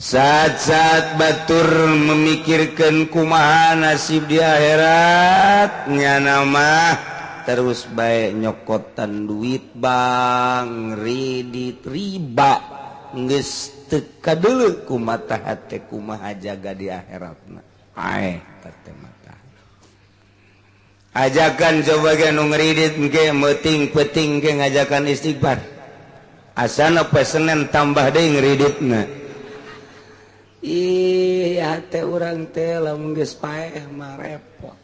Saat-saat batur memikirkan kumaha nasib di akhirat, nyana mah terus baik nyokotan duit bank, kredit, riba, geus teu kadeuleu ku mata hate kumaha jaga di akhiratna. Ae teh mata. Ajakan coba ge nu ngridit ge meuting peuting ge ngajakan istighfar. Asana poe Senen tambah deui ngriditna. Ih, ya teh urang teh lamun geus paeh mah repot.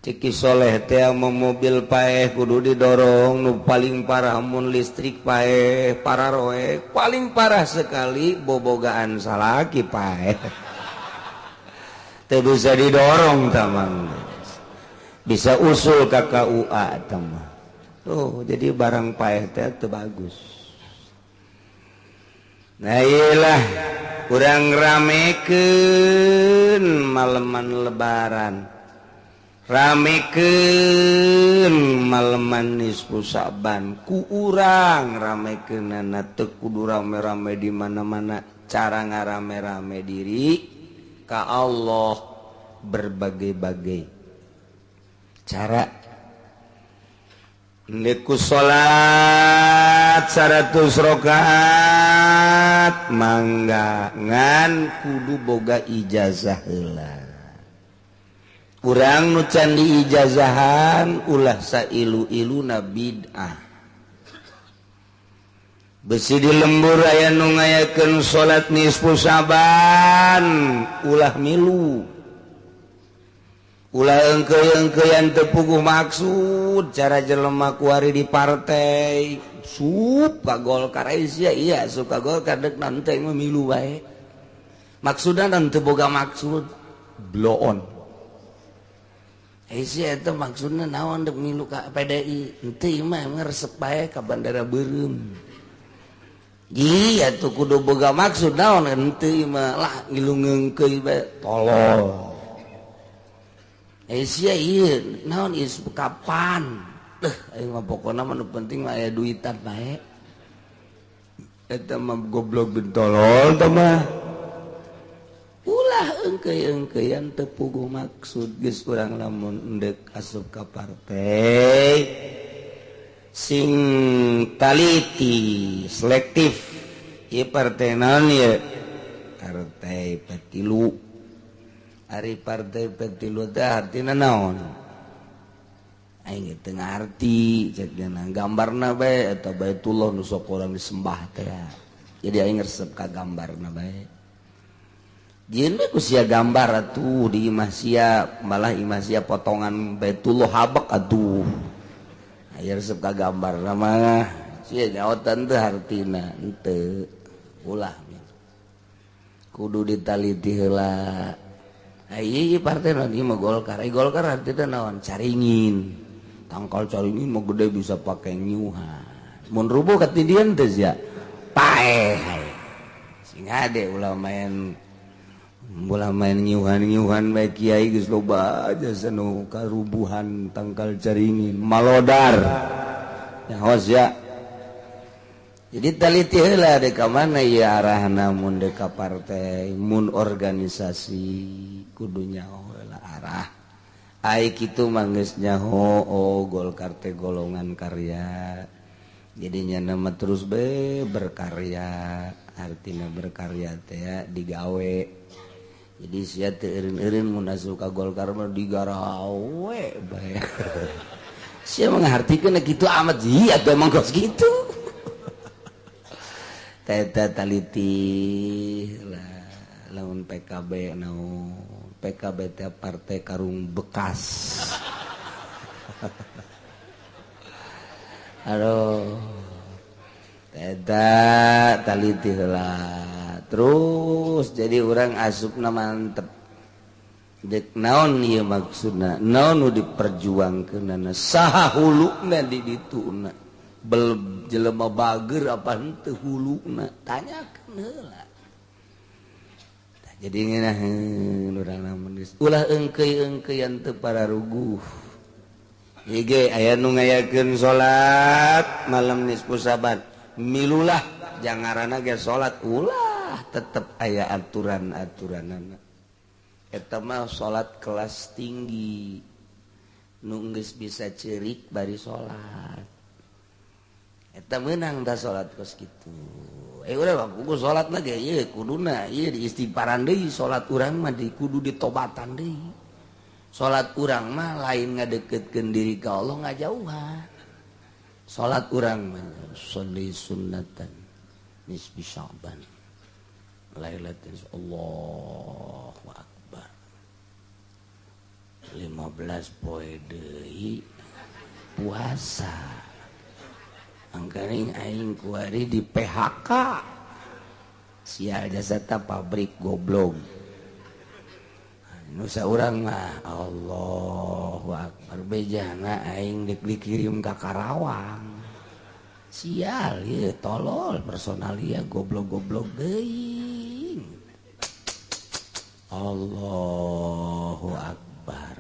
Ceki Soleh teh mau mobil paeh kudu didorong, nu paling parah mun listrik paeh, pararoek, paling parah sekali bobogaan salaki paeh. Teu bisa didorong tamang. Bisa usul ka KUA tamah. Tuh, jadi barang paeh teh teu bagus. Nah iyalah kurang ramekeun maleman lebaran, ramekeun maleman nisfu Sa'ban, ku urang ramekeunana teu kudu rame-rame di mana-mana, cara ngarame-rame diri ka Allah berbagai-bagai cara. Niku salat 100 rakaat mangga ngan kudu boga ijazah heula. Urang nu can diijazahan ulah sailu-iluna bid'ah. Besi di lembur aya nu ngayakeun salat nisfu Sa'ban ulah milu. Ulah engkeu-engkeuan teu puguh maksud cara jelema kuari di partai suka Golkar sia iya suka Golkar dek nanteng milu bae. Maksudna teu boga maksud bloon. Sia eta maksudna naon dek milu ka PDI henteu mah ngeresep bae ka bandara beureum. Iya tuh kudu boga maksud naon henteu mah lah ngilu ngeungkeuy bae tolol. Sia ieu naon ieu kapan? Deuh aing mah pokona mah nu penting mah aya duitan bae. Eta mah goblok bin tolol teh mah. Ulah engkeuy-engkeuyan teu puguh maksud geus urang lamun endek asup ka partai sing taliti selektif ieu partai naon ieu? Partai Petilu. Ari partai Petilu teh artina naon? Aing teu ngarti cek dina gambarna bae eta Baitullah nu sok urang disembah teh. Jadi aing resep ka gambarna bae. Jieun we ku sia gambar atuh di imah sia, malah imah sia potongan Baitullah habek atuh. Aya resep ka gambarna mah. Sia nyaotan teh hartina henteu. Ulah kudu ditaliti heula. Ai partai naon ieu mah Golkar. Ai Golkar artina naon? Caringin. Tangkal caringin mah gede bisa pake nyuhan. Mun rubuh katindian teh sia. Paeh. Sing hade ulah main nyuhan-nyuhan bae kiai geus loba jasa nu karubuhan tangkal caringin malodar. Nyaho sia. Jadi taliti heula dek ka mana ieu arahna mun dek ka partai, mun organisasi kudu nyaho heula arah. Ai kitu mah geus nyaho oh Golkar teh golongan karya. Jadinya nama terus be berkarya, artinya berkarya teh digawe. Jadi sia teu eureun-eureun mun asup ka Golkar mah digarawe bae. Sia mah ngartikeun kitu amat ieu atuh emang kos kitu. Teta taliti lah lamun PKB naon PKB teh partai karung bekas. Aduh teta taliti lah terus jadi orang asupna mantep dek naon ieu maksudna naon nu diperjuangkeunana saha huluna di dituna bel jelema bager apa henteu huluna tanyakeun heula. Jadi ngeunaheun urang lamun geus ulah eungkeuy-eungkeuyan teu pararuguh. Ige aya nu ngayakeun salat malam nisfu Sa'ban milulah jangarana ge salat ulah. Ulah tetep aya aturan-aturanana. Eta mah salat kelas tinggi. Nu geus bisa ceurik bari salat. Eta meunang da salat kos kitu. Udah mah kudu salat lagi ieu kuduna ieu diistighfaran deui salat urang mah di kudu ditobatan deui. Salat urang mah lain ngadeukeutkeun diri ka Allah ngajauhan. Salat urang mah sholli sunnatan nisbi Sya'ban lailatin Allahu akbar 15 poe deui puasa. Angkaring aing kuari di PHK. Sial jasata pabrik goblok. Nusa urang mah Allahu akbar bejana aing deuk dikirim ka Karawang. Sial ieu tolol personalia goblok-goblok geuing. Allahu akbar.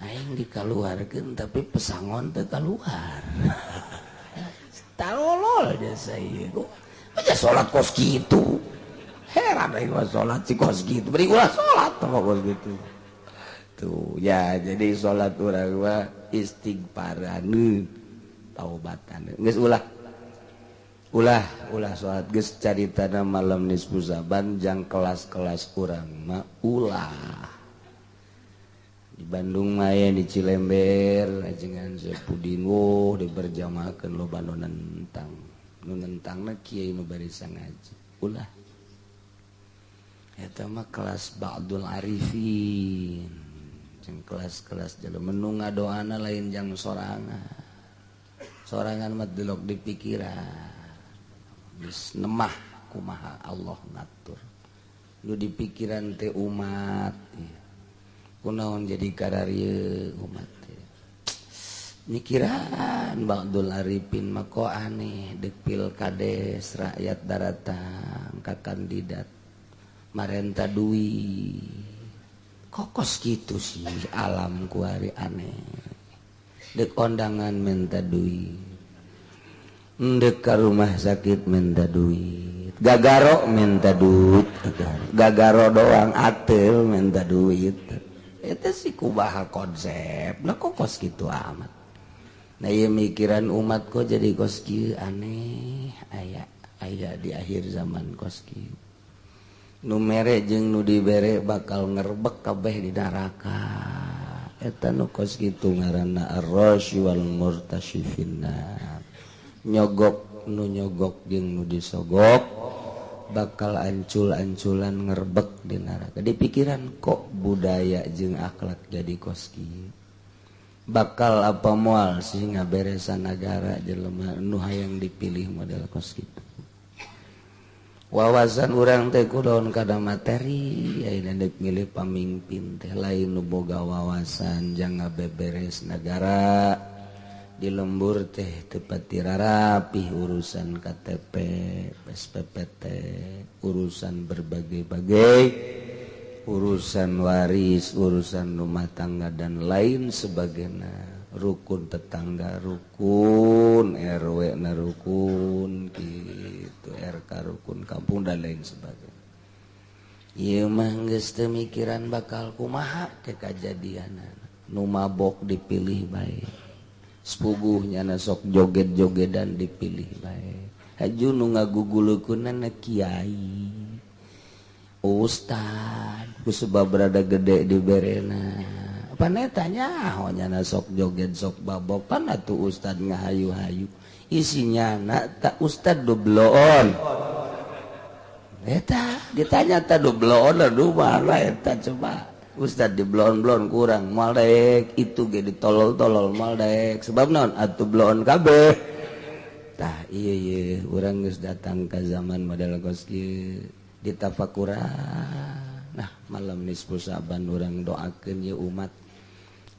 Aing dikaluarkeun tapi pesangon teu kaluar. Tolol jasa ieu. Aja salat kos kitu. Heran aing mah salat si kos kitu. Beri ulah salat mah kos kitu. Tuh ya jadi salat urang mah istighfaraneun, taubatan. Geus ulah. Ulah ulah salat geus caritana malam nisfu Syaban jang kelas-kelas urang mah ulah. Di Bandung mah aya di Cilember ajengan Sepudin woh diberjamaahkeun loba nu nentang. Nu nentangna kiai nu bari sangaji. Ulah. Eta mah kelas Ba'dul Arifin. Jeung kelas-kelas jelema nu ngadoana lain jang sorangan. Sorangan mah delok di pikiran. Geus nemah kumaha Allah ngatur. Nu di pikiran teh umat. Kunaon jadi kararieu umat teh. Mikiran Ba'dul Arifin mah kok aneh deuk pilkades rakyat daratang ka kandidat marenta duit. Kokos kitu sih alam kuari aneh. Deuk ondangan minta duit. Deuk ka rumah sakit minta duit. Gagaro minta duit, gagaro doang atel minta duit. Itu sih kubaha konsep lah kok kos gitu amat. Nah ieu mikiran umat kok jadi kos kieu aneh aya aya di akhir zaman kos kieu. Nu mere jeung nu dibere bakal ngerbek kabeh di neraka. Eta nu kos kitu ngaranna ar-rasy wal murtasyifinna. Nyogok nu nyogok jeung nu disogok bakal ancul-anculan ngerbek di neraka. Di pikiran kok budaya jeung akhlak jadi kos kieu. Bakal apa moal sih ngaberesan nagara jelema nu hayang dipilih model kos kitu. Wawasan urang teh kudaon kada materi ayeuna deuk milih pamimpin teh lain nu boga wawasan jang ngabeberes nagara. Di lembur teh teu rapih urusan KTP, SPPT, urusan berbagai-bagai, urusan waris, urusan rumah tangga dan lain sebagainya. Rukun tetangga rukun, RW na rukun, gitu, RK rukun kampung dan lain sebagainya. Ieu mah geus teu mikiran bakal kumaha ke kajadianana. Nu mabok dipilih bae. Sepuguhnya na sok joget-jogedan dipilih bae. Haju nu ngagugulukeunana kiai, ustad, ku sebab rada gede diberena. Panetanya nyana sok joget sok babok pan atuh ustad ngahayu-hayu. Isinya na tak ustad dubloon. Eta ditanya ta dubloon aduh mana eta coba. Ustad di bloon-bloon kurang moal daek itu ge ditolol-tolol moal daek sebab naon atuh bloon kabeh. Tah ieu ye urang geus datang ka zaman model kos kieu ditafakuran. Nah malam nisfu Syaban urang doakeun ye umat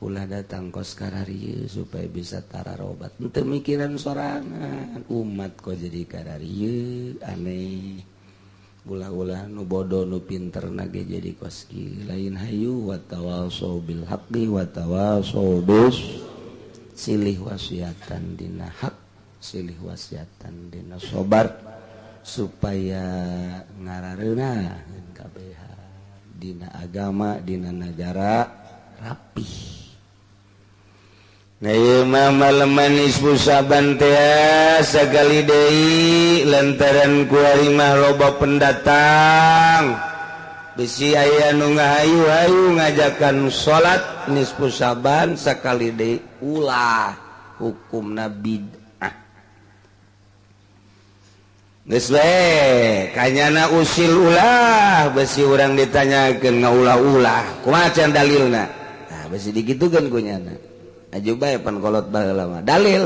ulah datang kos kararieu supaya bisa tararobat. Henteu mikiran sorangan umat kok jadi kararieu aneh. Ulah-ulah nu bodoh nu pinter nage jadi kos kieu lain hayu wa tawasau bil haqqi wa tawasau bis silih wasiatan dina hak silih wasiatan dina sabar Supaya ngarareuna kabehan dina agama dina negara rapih. Nah ieu mah maleman nisfu Syaban teh sagali deui lantaran kuari mah loba pendatang bisi aya nu ngahayu-hayu ngajakan salat nisfu Syaban sakali deui ulah hukumna bid'ah. Geus we kanyana usil ulah besi urang ditanyakeun ngaulah-ulah kumaha can dalilna. Nah besi digitukeun ku nyana. Aju bae pan kolot baheula mah dalil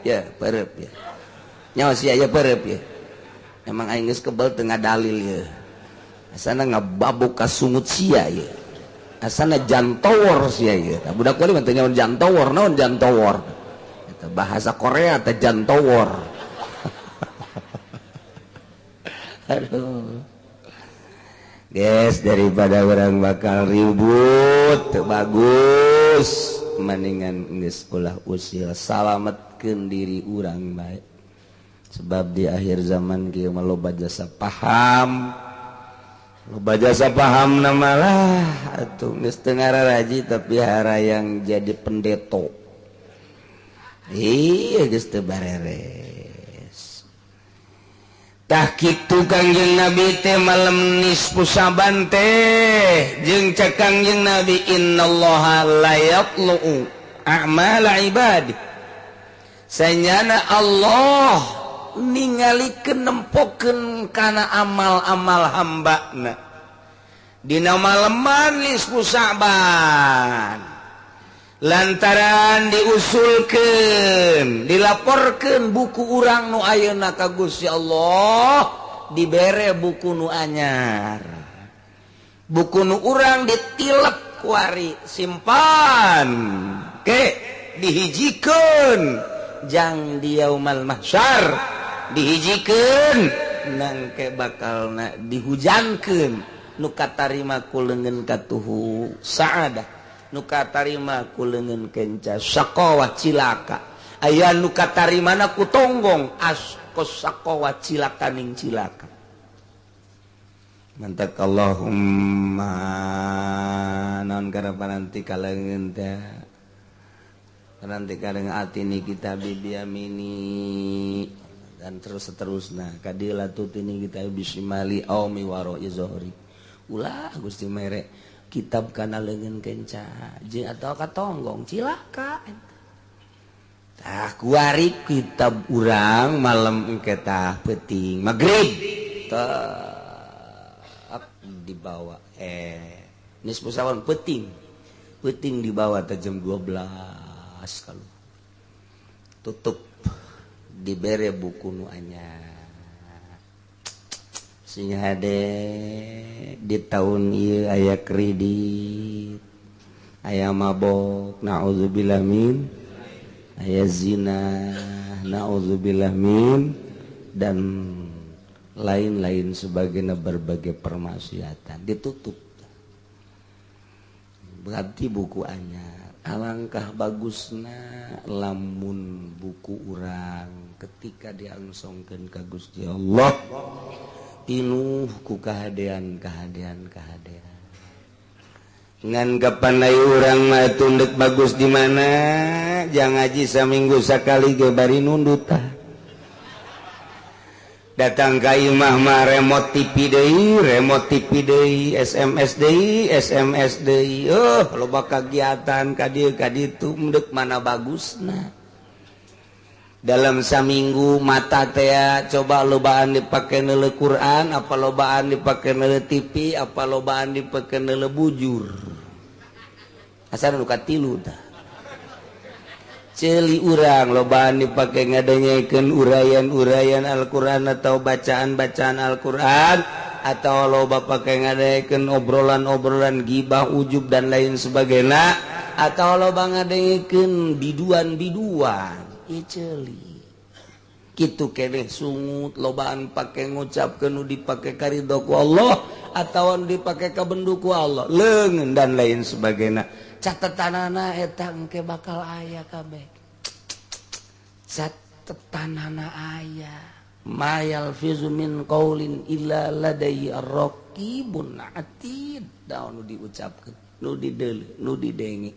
ya perep ya. Nyawa sia ya perep ya. Emang aing geus kebel teu ngadalil ya. Asana ngababuk ka sungut sia ya. Asana jantowor sia ya. Tah budak kuari mah teu nyaho jantowor, naon jantowor. Eta bahasa Korea teh jantowor. Aduh. Guys, daripada orang bakal ribut teu bagus. Mendingan geus ulah usil salametkeun diri urang bae. Sebab di akhir zaman kieu mah loba jasa paham. Loba jasa paham na malah atuh geus teu ngararaji tapi harayang jadi pendeto. Iya geus teu bareres. Tah kitu Kangjeng Nabi teh malam nisfu Syaban teh jeung cek Kangjeng Nabi innallaha la yatlu'u a'mala ibadi. Sanyana Allah ningalikeun nempokeun kana amal-amal hambana. Dina maleman nisfu Syaban lantaran diusulkeun dilaporkeun buku urang nu ayeuna ka Gusti Allah dibere buku nu anyar buku nu urang ditilep kuari simpan ke dihijikeun jang di yaumal mahsyar dihijikeun nangke bakalna dihujankeun nu katarima ku leungeun katuhu saadah nu katarima ku leungeun kenca saqawah cilaka aya nu katarimana ku tonggong askos saqawah cilaka ning cilaka. Mantak Allahumma naon karapan nanti kaleungeun teh nanti kaleungeun atini kita biyamini dan terus seterusna kadila tutini kita bisimali aumi waro izhori ulah Gusti mere kitab kana leungeun kenca jeung atau katonggong cilaka. Tah kuari kitab urang malam engke tah peuting magrib tah dibawa nisfu Syaban peuting peuting dibawa teh jam 12 kalau tutup dibere buku nu anyar. Sing hade di tahun ieu aya kredit, aya mabok, naudzubillah min, aya zina, naudzubillah min, dan lain-lain sebagainya berbagai permaksiatan ditutup. Berarti buku anyar. Alangkah bagusna lamun buku urang ketika diangsongkeun ka Gusti Allah pinuh ku kahadean kahadean kahadean. Ngan kapan ai urang mah tunduk bagus di mana? Jangan ngaji saminggu sakali ge bari nundut tah. Datang ka imah mah remote TV deui, remote TV deui, SMS deui, SMS deui. Loba kagiatan ka dieu ka ditu endek mana bagusna. Dalam saminggu mata tea coba lobaan dipake neuleuh Quran, apa lobaan dipake neuleuh TV, apa lobaan dipake neuleuh bujur. Asal nu katilu tah. Ceuli urang lobaan dipake ngadengekeun uraian-uraian Al-Qur'an atau bacaan-bacaan Al-Qur'an atau loba pake ngadengekeun obrolan-obrolan gibah, ujub dan lain sebagainya atau loba ngadengekeun biduan-biduan. Ceuli kitu keneh sungut lobaan pake ngucapkeun nu dipake karidho ku Allah atawa nu dipake kabendu ku Allah leungeun dan lain sebagainya. Catetanana eta engke bakal aya kabeh. Catetanana aya. Ma yalfizu min qaulin illa ladaihi ar-raqibun atid. Daun nu diucapkeun, nu dideuleu, nu didenge.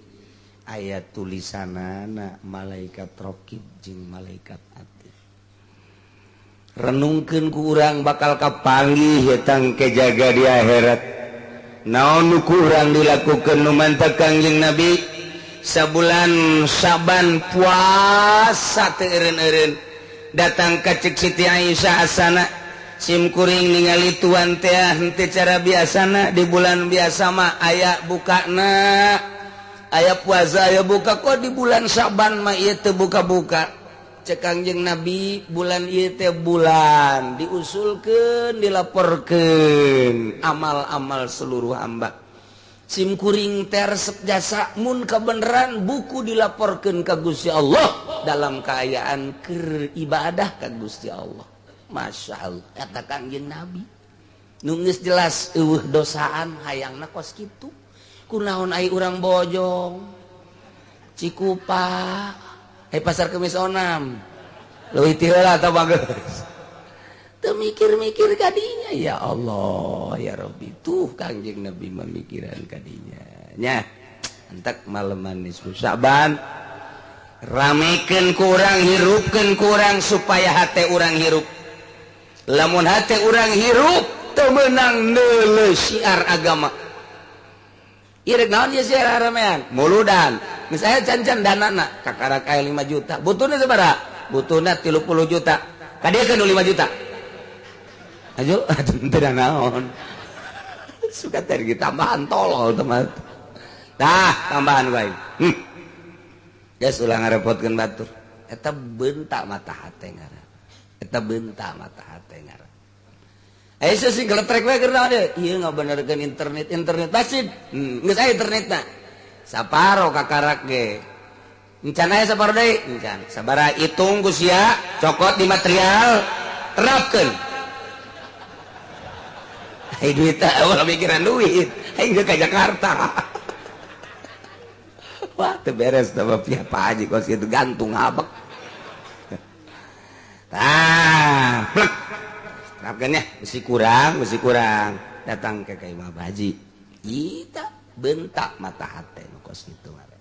Aya tulisanana malaikat raqib jeung malaikat atid. Renungkeun ku urang bakal kapanggih eta engke jaga di akhirat. Naon nu ku urang dilakukeun nu mantep Kangjeng Nabi? Sabulan Syaban puasa teu eureun-eureun. Datang ka cek Siti Aisyah asana sim kuring ningali tuan teh henteu cara biasana di bulan biasa mah aya bukana aya puasa aya buka kok di bulan Syaban mah ieu teu buka-buka. Cek Kangjeng Nabi bulan ieu teh bulan diusulkeun dilaporkeun amal-amal seluruh hamba. Sim kuring teh resep jasa mun kebenaran buku dilaporkeun ka Gusti Allah dalam kaayaan keur ibadah ka Gusti Allah. Masya Allah eta Kangjeng Nabi nu geus jelas eueuh dosaan hayangna kos kitu. Kunaon ai urang Bojong Cikupa ai pasar Kemis Onam leuwih ti heula tah bagus. Teu mikir-mikir kadinya ya Allah ya Rabbi tuh Kangjeng Nabi memikiran kadinya nya. Entek maleman nisfu Syaban ramekeun ku urang hirupkeun ku urang supaya hate urang hirup. Lamun hate urang hirup teu meunang neuleuh syiar agama. Ieu rek naon ieu syiar ramean muludan geus aya can-can danana kakarak aya 5 juta butuhna sabaraha butuhna 30 juta kadieukeun nu 5 juta. Ayo, tidak naon. Suka tadi tambahan tolol teman. Dah tambahan baik. Geus ulah ngarepotkeun batur. Eta bentak mata hate ngaran. Eta bentak mata hate ngaran. Eh sih geletrek we keur naon deui? Ieu ngabenerkeun internet, internet masjid. Geus aya internetna. Saparo kakarak ge. Encan aya saparo deui? Encan. Sabaraha hitung ku sia, cokot di material, terapkeun. Hai duit awal mikiran duit, aing ke Jakarta. Wah, teu beres teh pihak Pak Haji kos kitu gantung abek. Tah, plek. Terapkeun nya, besi kurang. Datang ke ka Imam Haji. Ita bentak mata hate nu kos kitu ngaran.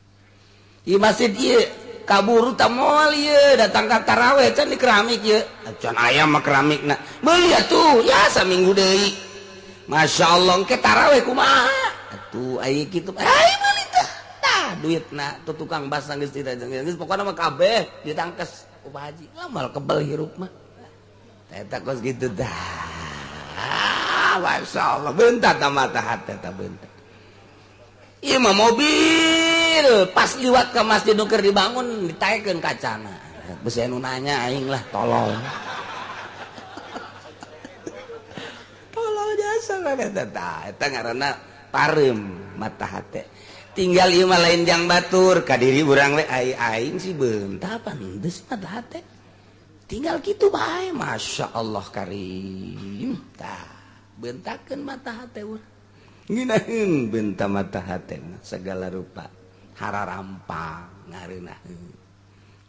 Ieu masjid ieu kaburu ta moal ieu datang ka taraweh can di keramik ieu. Can aya mah keramikna. Meuli atuh, ya saminggu deui. Masya Allah ke taraweh kumaha atuh aya kitu ai meuli teh tah duitna tuh tukang basah geus geus pokona mah kabeh ditangkes ku Pak Haji ngamal kebel hirup mah eta kos kitu tah. Masya Allah bentar ta mata hate ta bentar ieu mah mobil pas liwat ka masjid nu keur dibangun ditaekeun kacana besi anu nanya aing lah tolol. Eta ngaranna pareum mata hate. Tinggal ieu mah lain jang batur ka diri urang we ai aing si beunta pantes mata hate. Tinggal kitu bae Masya Allah karim. Tah beuntakeun mata hate urang. Ngeunaheun beunta mata hate segala rupa hararampang ngareunaheun.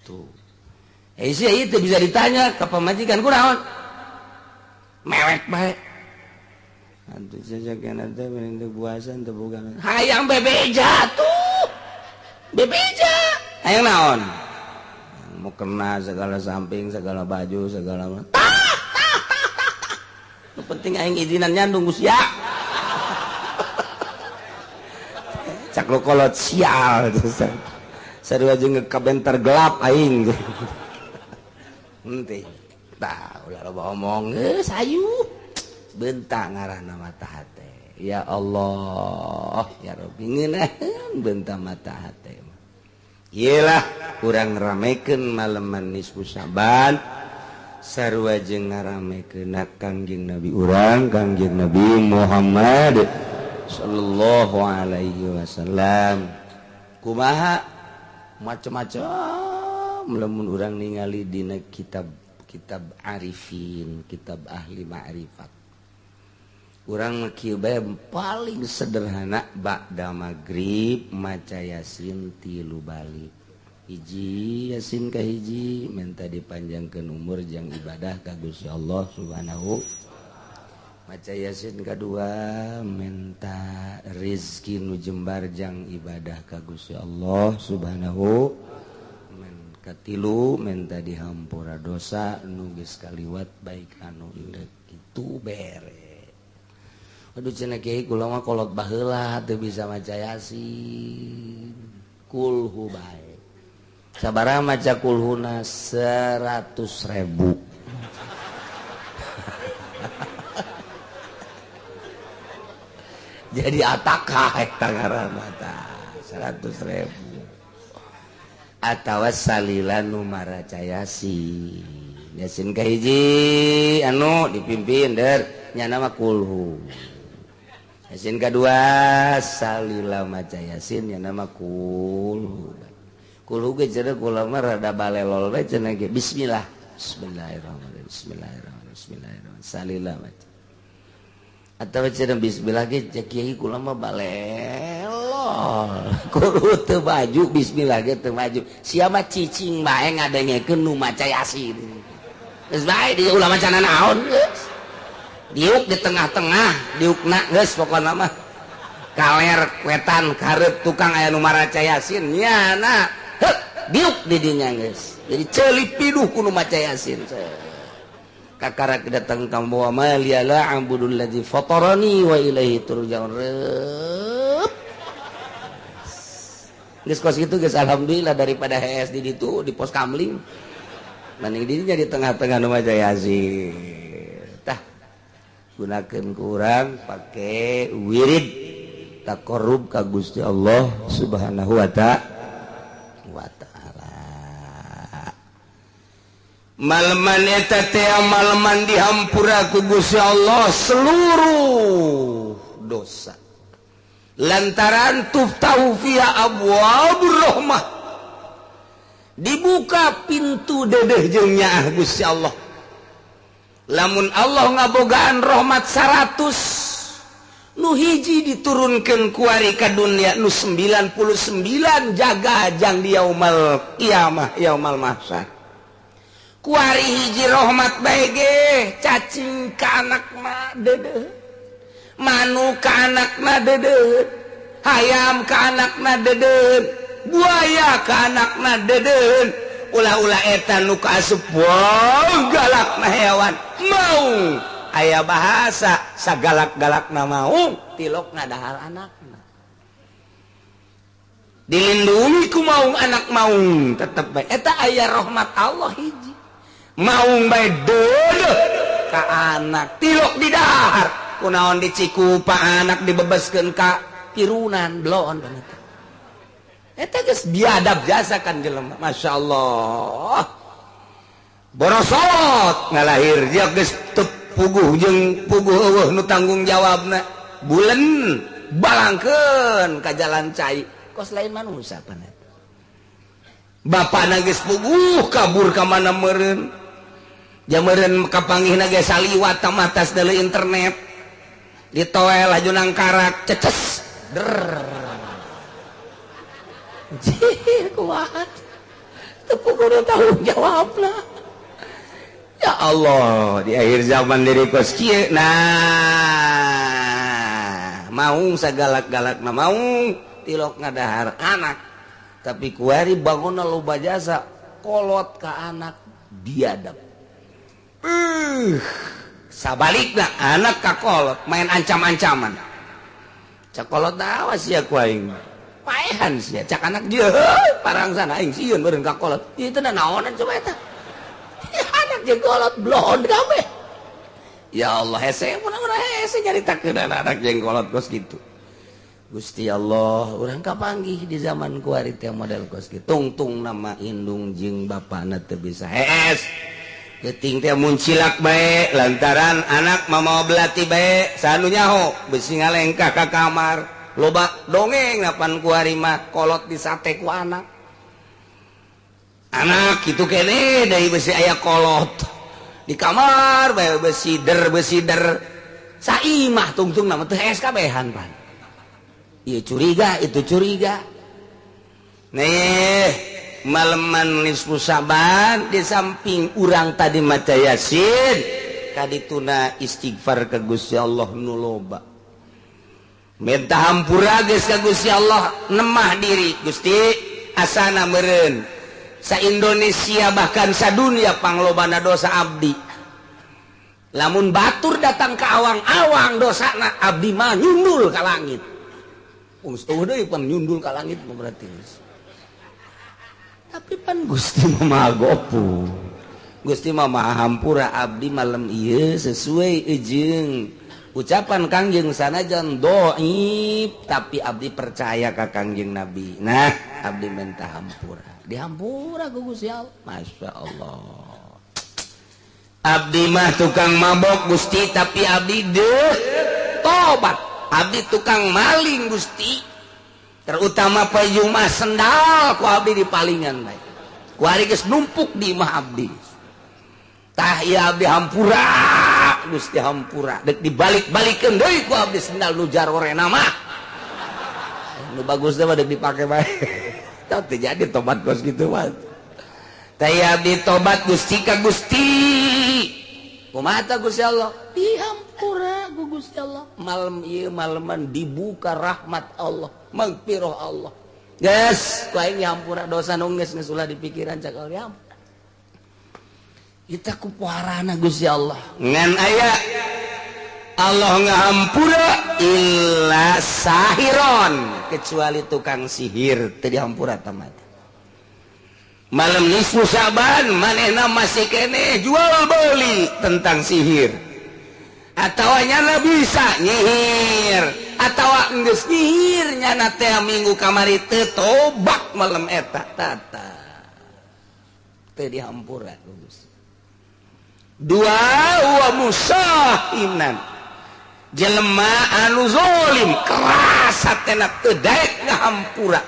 Tuh. Eh sia ieu teu bisa ditanya ka pamajikan kunaon? Mewek bae. Antu saja kena teh menentu puasa teu boga. Hayang bebeja tuh. Bebeja. Hayang naon? Mau kena segala samping, segala baju, segala tah tah tah tah. Nu penting aing izinan nyandung sia. Cak lo kolot sial Sarua jeung kabentar gelap aing. Henteu. Tah ulah loba omong geus hayu. Bentak ngarahna mata hate. Ya Allah, ya Rabbi ngeunaheun bentak mata hate. Iyalah urang ramekeun maleman nisfu Syaban sarua jeung ngaramekeun Kangjeng Nabi urang Kangjeng Nabi Muhammad sallallahu alaihi wasallam. Kumaha macam-macam lamun urang ningali dina kitab kitab arifin, kitab ahli ma'rifat. Urang kieu bae paling sederhana ba'da magrib maca Yasin 3 balik. Hiji Yasin ka hiji minta dipanjangkeun umur jang ibadah ka Gusti Allah Subhanahu. Maca Yasin kadua minta rizki nu jembar jang ibadah ka Gusti Allah Subhanahu. Men katilu minta dihampura dosa nu geus kaliwat baik anu indek kitu bere. Aduh cenah kiai kula mah kolot baheula teu bisa maca Yasin. Kulhu bae. Sabaraha maca kulhuna 100.000. Jadi atakah eta ngaranna tah 100.000 atawa salila nu maraca Yasin. Yasin kahiji anu dipimpin der nyana mah kulhu. Yasin kadua salila maca Yasin nyana mah kulhu. Kulhu ge cenah kula mah rada balelol we cenah ge bismillah. Bismillahirrahmanirrahim. Bismillahirrahmanirrahim. Bismillahirrahmanirrahim. Salila maca. Atau cenah bismillah ge cek kiai kula mah balelol. Kudu teu baju bismillah ge teu maju. Sia mah cicing bae ngadengekeun nu maca Yasin. Geus bae di ulah maca naon geus. Diuk di tengah-tengah, diukna geus pokona mah. Kaler wetan kareup tukang aya nu maraca Yasin nyana. Heuk, diuk di dinya geus. Jadi ceuli piduh ku nu maca Yasin. Kakarak datang kamu wa ma liya la a'budul ladzi fatarani wa ilaihi turja'un. Geus kos kitu geus alhamdulillah daripada hees di ditu di pos kamling. Mending dirinya di tengah-tengah nu maca Yasin. Tah gunakeun ku urang pake wirid taqarrub ka Gusti Allah Subhanahu wa ta'ala. Malman eta teh malman dihampura ku Gusti Allah seluruh dosa. Lantaran tuftahu fiha abwabur rahmah. Dibuka pintu dedeh jeung nyaah Gusti Allah. Lamun Allah ngabogaan rahmat 100 nu hiji diturunkeun kuari ka dunya nu 99 jaga jang di yaumal qiyamah yaumal mahsyar. Kuari hiji rahmat bae ge cacing ka anak mah deudeuh, manuk ka anak mah deudeuh, hayam ka anak mah deudeuh, buaya ka anak mah deudeuh. Ulah-ulah eta nu kaasup wow galakna hewan maung. Aya bahasa sagalak-galakna maung tilokna dahar anakna. Dilindungi ku maung anak maung tetep bae eta aya rahmat Allah hiji. Maung bae deudeuh ka anak tilok di dahar kunaon dicikupa anak dibebaskeun ka pirunan bloon banget. Eta geus biadab jasa kan jelema masyaallah. Borosot ngalahir dia geus teu puguh jeung puguh eueuh nu tanggung jawabna. Bulen balangkeun ka jalan cai kos lain manusia pan eta. Bapana geus puguh kabur ka mana meureun. Jameureun kapanggihna ge saliwat tamatas deuleu internet. Ditoel laju nangkarak ceces der. Jih kuat. Teu puguh tanggung jawabna. Ya Allah, di akhir zaman diri kos kieu. Nah, maung sagalak-galakna maung tilok ngadahar anak. Tapi kuari bangunna loba jasa kolot ka anak biadab. Sabalikna anak ka kolot main ancam-ancaman. Cak kolot awas sia ku aing. Paehan sia cak anak dia parangsan aing sieun meureun ka kolot. Ieu teh naonan coba eta. Anak jeung kolot blon kabeh. Ya Allah hese mun urang hese nyaritakeun anak jeung kolot kos kitu. Gusti Allah urang kapanggih di zaman kuari teh model kos kitu. Tungtung nama indung jeung bapana teu bisa hees. Geuting teh muncilak bae lantaran anak mamawa belati bae sanu nyaho besi ngalengkah ka kamar. Loba dongeng napan kuari mah kolot disate ku anak. Anak kitu kene deui besi aya kolot di kamar bae besi der saimah tungtung nama teu hees kabehan pan. Ieu curiga itu curiga. Nih Maleman nisfu Syaban di samping urang tadi maca Yasin, kadituna istighfar ka Gusti Allah nu loba. Minta hampura geus ka Gusti Allah, nemah diri Gusti asana meureun sa Indonesia bahkan sadunia panglobana dosa abdi. Lamun batur datang ke awang-awang dosana abdi mah nyundul ka langit. Geus eueuh deui pan nyundul ka langit mah berarti. Tapi pan Gusti mah Maha Gofur. Gusti mah Maha Hampura, abdi malam ieu sesuai jeung ucapan Kangjeng sanajan doib tapi abdi percaya ka Kangjeng Nabi. Nah, abdi minta hampura. Dihampura ku Gusti Allah. Masya Allah. Abdi mah tukang mabok Gusti tapi abdi deh tobat. Abdi tukang maling Gusti, terutama poe Jumat sendal ku abdi dipalingan bae. Ku ari geus numpuk di imah abdi. Tah ieu abdi hampura Gusti, hampura. Dek dibalik-balikeun deui ku abdi sendal nu jarorena mah. Nu bagus mah dek dipake bae. Tah teu jadi tobat kos kitu mah. Tah ieu abdi tobat Gusti ka Gusti. Kumaha tah Gusti Allah? Dihampura ku Gusti Allah. Malam ieu maleman dibuka rahmat Allah, magfirah Allah. Geus, ku aing dihampura dosa nu geus geus ulah dipikiran cak Allah. Kita ku puharana Gusti Allah. Ngan aya Allah ngahampura illa sahiron, kecuali tukang sihir teu dihampura tamat. Malam nisfu Syaban manehna masih keneh jual beli tentang sihir. Atawa nyana bisa nyihir, atawa geus nyihir nyana teh minggu kamari teu tobat malam eta tata. Teu dihampura Gusti. Dua wa musahinan, jelema anu zalim keras hatena teu daek ngahampura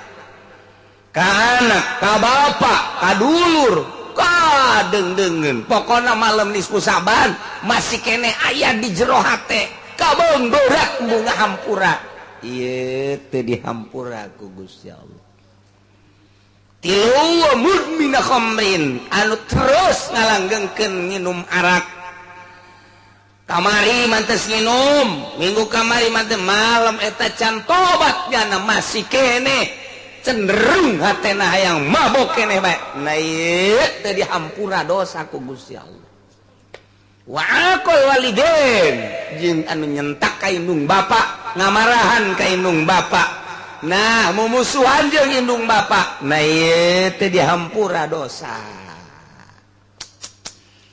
ka anak, ka bapak, ka dulur, ka deung-deungeun. Pokona malam nisfu Syaban masih kene aya di jero hate kabeung berat embung ngahampura. Ieu teu dihampura ku Gusti Allah. Tilu wa mudmina khamrin, anu terus ngalanggengkeun nginum arak. Kamari mantes nginum, minggu kamari mantes malam eta can tobat nyana masih kene cenderung hatena hayang mabok keneh bae. Nah ieu teu dihampura dosa ku Gusti Allah. Wa aqul walidain, jeung anu nyentak ka indung bapa, ngamarahan ka indung bapa. Nah, mumusuhan jeung indung bapa. Nah ieu teu dihampura dosa.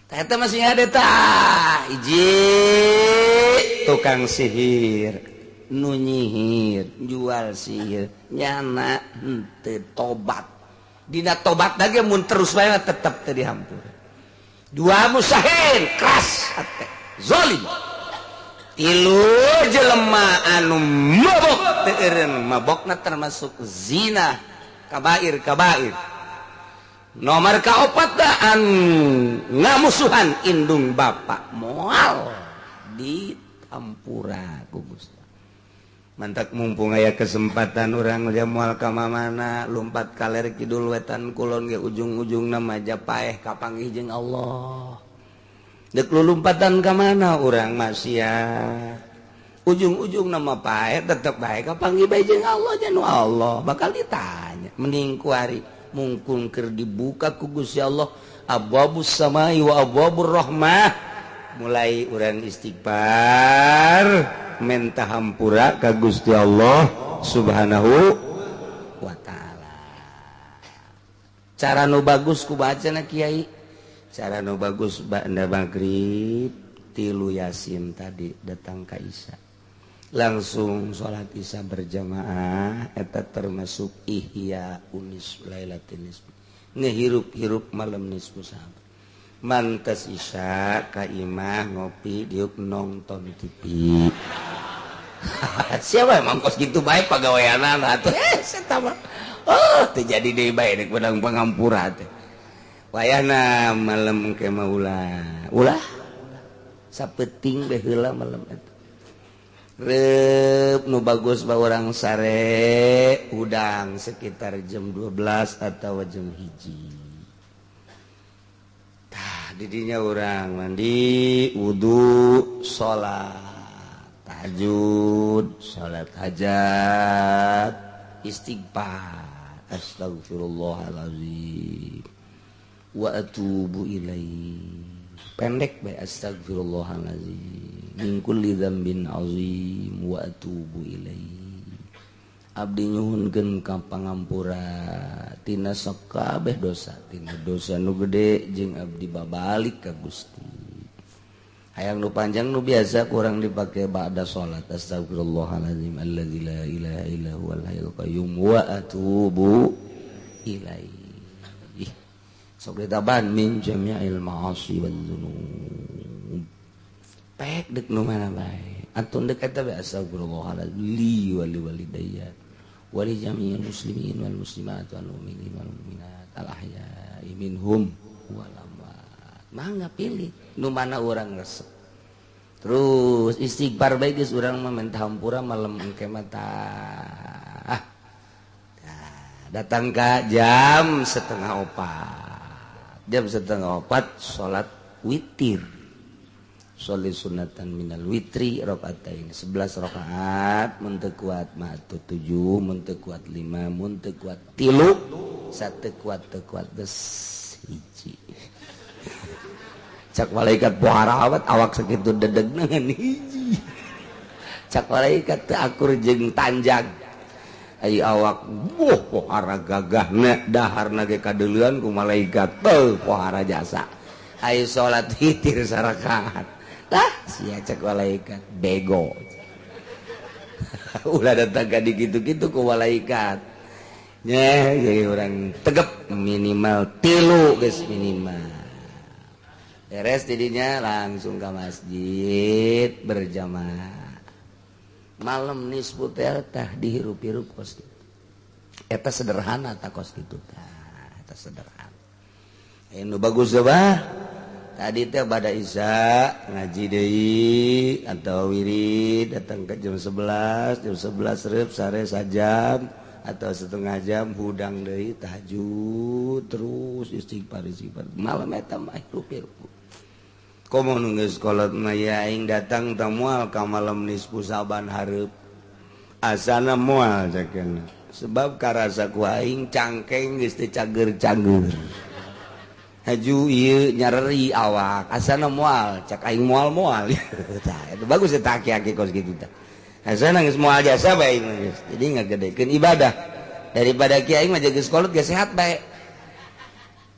Tah eta masih ada tah. Hiji tukang sihir, nu nyihir, jual sihir, nyana henteu tobat. Dina tobat lagi mun terus bae tetep teu dihampura. Dua musahir, keras hate, zalim. Tilu jelema anu mabok teu eureun, mabokna termasuk zina, kabair kabair. Nomor kaopat da anu ngamusuhan indung bapa moal ditampura ku Gusti. Mantak mumpung aya kesempatan urang moal ka mamana, lumpat kaler kidul wetan kulon ge ujung-ujungna maja paeh kapanggih jeung Allah. Dek lumpatan ka mana urang maksiat, ujung-ujung nama paeh tetep bae kapanggih bae jeung Allah, janu Allah bakal ditanya. Mending kuari mungkung keur dibuka ku Gusti Allah abwabus samai wa abwabur rahmah, mulai urang istighfar menta hampura ka Gusti Allah Subhanahu wa taala. Cara nu bagus ku bacana kiai, cara nu bagus ba'da maghrib tilu Yasin tadi datang ka Isya, langsung salat Isya berjamaah, eta termasuk ihya unis lailatin nisf, ngehirup-hirup malam nisfu Syaban. Mantes Isya ka imah ngopi diuk nonton TV. Siapa emang kos gitu bae pagaweanana atuh eta mah. Oh, teu jadi deui bae rek bedang pangampura teh. Wayahna malam ke mah ulah. Ulah sapeting bae heula malam eta. Rep nu bagus ba urang sare udang sekitar jam 12 atau jam 1. Tah didinya urang mandi, wudu, salat tahajud, salat hajat, istighfar, astagfirullahalazim wa atubu ilaih. Pendek bae astagfirullahalazim min kulli dzambin azim wa atubu ilaih. Abdi nyuhunkeun ka pangampura tina sakabeh dosa, tina dosa nu gede jeung abdi babalik ka Gusti. Hayang nu panjang nu biasa kurang dipake ba'da salat astagfirullahalazim allazi la ilaha illa huwal hayyul qayyum wa atubu ilaih. Sok ditaban min jami'il ma'asi wal dzunub. Pek dek nu mana bae. Antun dek eta bae astagfirullahalazim li wa li walidayya wa li jami'il muslimin wal muslimat wal mu'minin wal mu'minat al ahya'i minhum wal amwat. Mangga pilih nu mana urang resep. Terus istighfar bae geus urang mah minta hampura malam engke mah tah. Datang ka jam 3:30. Jam 3:30 salat witir. Sholli sunatan minal witri rakatain 11 rakaat, mun teu kuat mah 7, mun teu kuat 5, mun teu kuat 3, satu kuat teu kuat geus hiji. Cak malaikat pohara awat awak sakitu dedegna ngan hiji. Cak malaikat teu akur jeung tanjag. Ai awak boh pohara gagahna daharna ge kadeuleun ku malaikat teu pohara jasa. Ai salat witir sarakaat. Tah sia cek malaikat bego. Ulah datang ka dikitu-kitu ku malaikat. Nyeh jadi urang tegep minimal 3 geus minimal. Beres didinya langsung ke masjid berjamaah. Malam nisfu teh tah dihirup-hirup kos kitu. Eta sederhana tah kos kitu tah, eta sederhana. Anu bagus bah. Tadi teh pada isya ngaji deui atau wirid datang ke jam 11, jam 11 reup sare sajam atau setengah jam hudang deui tahajud terus istighfar istighfar. Malam eta mah hirup-hirup. Komo nu geus kolot mah ya aing datang teh moal ka malam nisfu Saban hareup. Asana moal cakeuna. Sebab karasa ku aing cangkeng geus teu cager-cager. Haju ieu nyareri awak asana moal cak aing moal-moal. Tah eta bagus eta aki-aki kos kitu tah. Asana geus moal jasa bae geus. Jadi ngagedekeun ibadah. Daripada ki aing mah geus kolot geus sehat bae.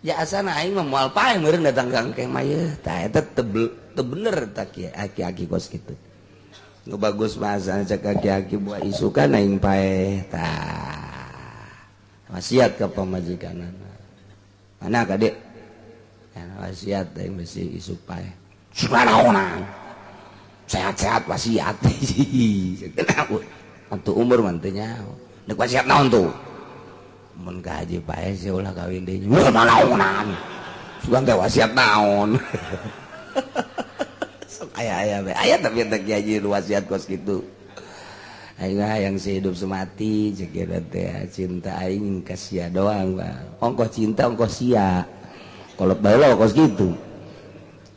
Ya asana aing mah moal paeh meureun datang ka engke mah yeuh. Tah eta teu bener tah aki-aki kos kitu. Nu bagus mah asana cak aki-aki buah isukan aing paeh tah. Wasiat ka pamajikanana. Mana kadek? Wasiat aing besi isuk paeh. Subhanallah. Sehat-sehat wasiat. Antu umur mah teu nyaho. Deuk wasiat naon tuh? Mun ka haji paeh sia ulah kawin deui. Naonan. Sugan teh wasiat naon. Sok aya-aya bae. Aya tapi teh kiai haji wasiat kos kitu. Aing hayang sehidup semati ceuk teh cinta aing ka sia doang, Bang. Ongkoh cinta ongkoh sia. Kolot bae kos gitu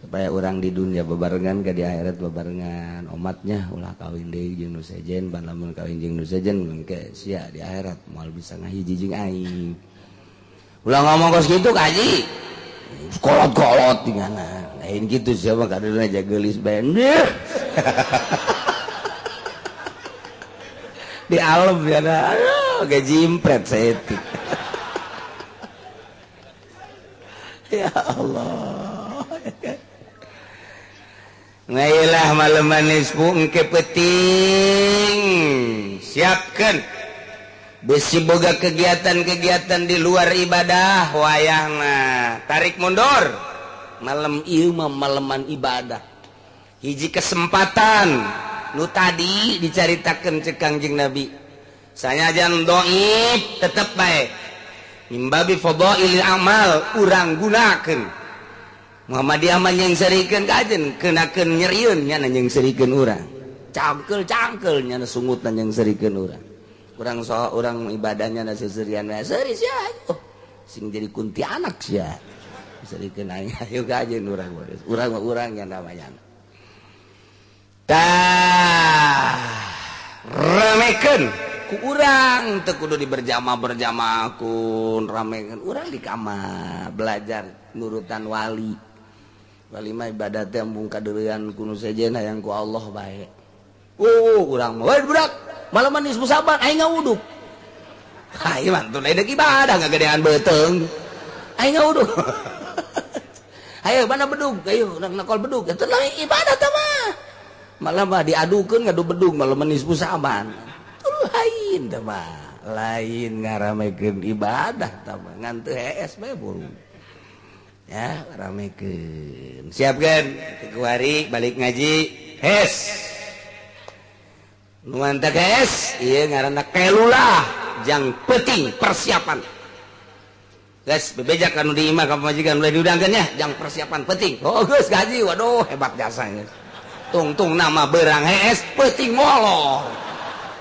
supaya orang di dunia bebarengan ke di akhirat bebarengan omatnya ulah kawin deui jeung nu sejen ban lamun kawin jeung nu sejen engke sia di akhirat moal bisa ngahiji jeung aing ulah ngomong kos kitu ka haji kolot-kolot tingana lain kitu sia mah kadeuleuna jageulis bae di alam ya aduh ge jimpret saeutik. Ya Allah. Ngailah malam nisfu engke peuting. Siapkeun. Besi boga kegiatan-kegiatan di luar ibadah wayahna. Tarik mundur. Malam ieu mah maleman ibadah. Hiji kesempatan nu tadi dicaritakeun ceuk Kangjeng Nabi. Sanajan dhaif tetep bae. Mimbabi fadailil amal urang gunakeun. Muhammadiyah mah nyengserikeun kajen, keunakeun nyerieun nya nyengserikeun urang. Cangkel-cangkel nya sungutan yang serikeun urang. Urang so urang ibadahnya na seserian we seuri sia. Oh, sing jadi kuntianak sia. Serikeun aing ayo gajeun urang. Urang mah urang nya namanya. Tah ramekeun ku urang teu kudu diberjamaah-berjamaah kun ramekeun urang di kamar belajar nurutan wali. Wali mah ibadah teh embung kadeuleuan ku nu sejen hayang ku Allah bae. Oh, urang mah we budak malaman nisfu Saban aing ngawuduk. Aing mah teu deuk ibadah ngagedean beuteung. Aing ngawuduk. Ayo mana bedug, ayo nakol bedug. Eta lain ibadah teh mah. Malah mah diadukeun ngadu bedug malaman nisfu Saban. Lain teh mah, lain ngaramekeun ibadah teh mah ngan teu hees bae buru. Ya, ramekeun. Siap kan? Kuari balik ngaji. Hes. Nu mantap hes, ieu ngaranna kelulah jang penting persiapan. Geus bebeja ka nu di imah ka pamajikan ulah diudangkeun nya, jang persiapan penting. Oh, geus gaji, waduh hebat jasa geus. Tungtung nama berang hees penting molor.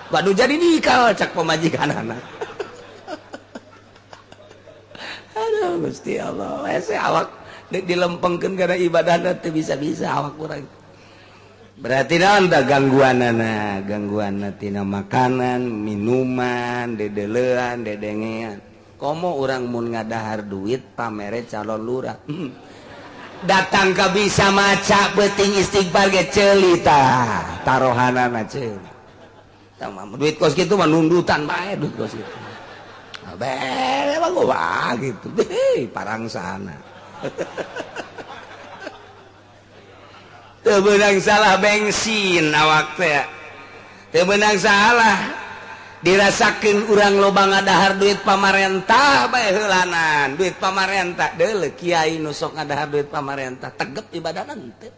Waduh jadi nikah cak pamajikanana. Aduh Gusti Allah, hese awak dilempengkeun kana ibadahna teu bisa-bisa awak urang. Berarti naon tah gangguanana? Gangguanna tina makanan, minuman, dedelean, dedengean. Komo urang mun ngadahar duit pamere calon lurah. Datang ka bisa maca beuting istighfar ge ceuli tah, tarohanana ceuli. Tah duit kos kitu mah nundutan bae duit kos kitu. Bere mah gua gitu. Hei, parangsana. Teu beunang salah bensin awak teh. Teu beunang salah dirasakeun urang loba ngadahar duit pamarentah bae heulanan, duit pamarentah deuleu kiai nu sok ngadahar duit pamarentah tegep ibadahna henteu.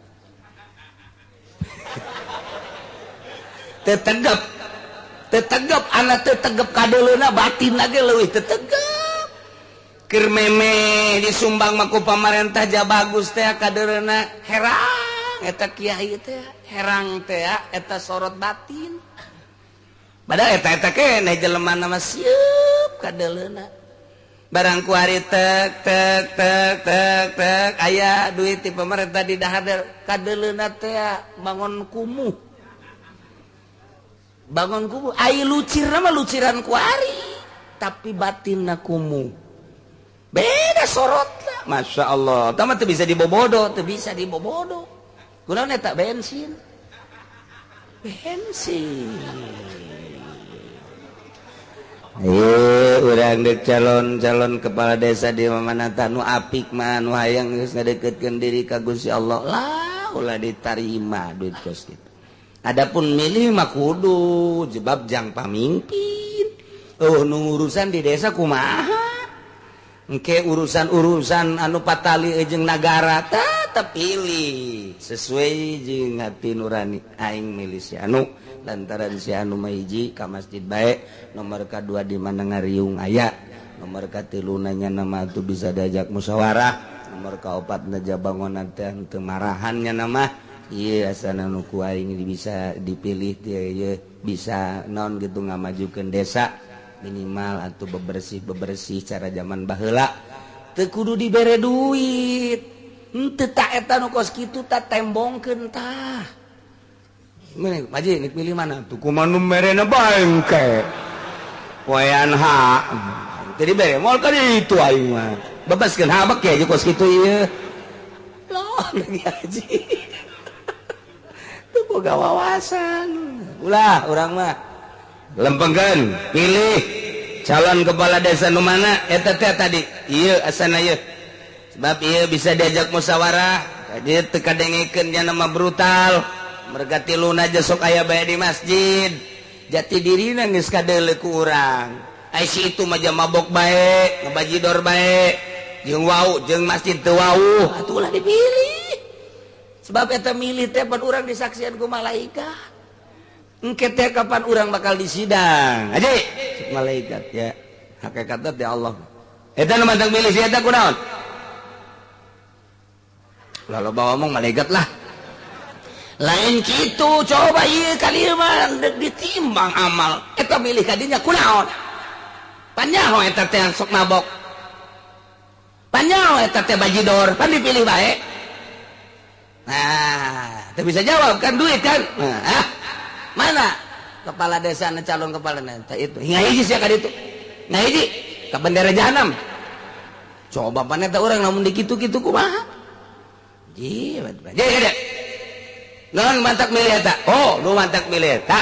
Teu tegep. Teu tegep anak teu tegep kadeuleuna batin lagi leuwih teu tegep. Keur meme disumbang mah ku pamarentah ja bagus teh kadeuleuna herang eta kiai teh herang teh eta sorot batin. Padahal eta-eta keneh jelema mah sieup kadeuleuna. Barang kuari tek tek tek tek tek aya duit ti pamarentah di dahar kadeuleuna teh bangun kumuh. Bangun kumuh ai lucirna mah luciran kuari tapi batinna kumuh. Beda sorotna. Masya Allah, tah mah teu bisa dibobodo, teu bisa dibobodo. Kunaon eta bensin? Bensin. Ayo urang deuk calon-calon kepala desa di mana tah nu apik mah nu hayang geus ngadeukeutkeun diri ka Gusti Allah lah ulah ditarima duit kos kitu. Adapun milih mah kudu jebab jang pamimpin. Oh nu urusan di desa kumaha? Engke urusan-urusan anu patali jeung nagara tah terpilih sesuai jeung hati nurani aing milih si anu lantaran si anu mah hiji ka masjid bae, nomor kadua di mana ngariung aya, nomor katilu nanya nama tuh bisa diajak musyawarah, nomor kaopat na bangonan teh teu marahan nya nama ieu asana nu ku aing bisa dipilih teh ieu bisa naon gitu ngamajukeun desa minimal atau bebersih-bebersih cara zaman baheula teu kudu dibere duit henteu ta eta nu kos kitu ta tembongkeun tah. Mene Haji nek milih mana tuh kumaha nu merena bangke poean ha teu dibere moal ka ditu aing mah bebaskeun habek ya kos kitu ieu loh lagi haji teu boga wawasan ulah urang mah lempengkeun pilih calon kepala desa nu mana eta teh tadi ieu asana ieu sebab ieu bisa diajak musyawarah dia teu kadengekeun nya nama brutal merga tiluna aja sok aya bae di masjid jati dirina geus kadeuleu ku urang ai si itu mah mabok bae ngabajidor bae jeung wau jeung masjid teu wau atuh ulah dipilih sebab eta milih teh pan urang disaksian ku malaikat. Engke teh kapan urang bakal disidang haji malaikat ya hakikatna teh Allah eta nu mantang milih si eta kunaon lalu bawa omong malaikat lah. Lain kitu coba ieu kali mah ditimbang amal eta milih ka dinya kunaon? Panyaho eta teh sok mabok. Panyaho eta teh bajidor, pan dipilih bae. Nah, teu bisa jawab kan duit kan? Nah, mana kepala desa na calon kepala desa itu. Hingga hiji sia ka ditu. Nah hiji ka bendera jahanam. Coba pan eta urang lamun dikitu-kitu kumaha? Ji, jadi non mantak milih eta. Oh, nu mantak milih eta.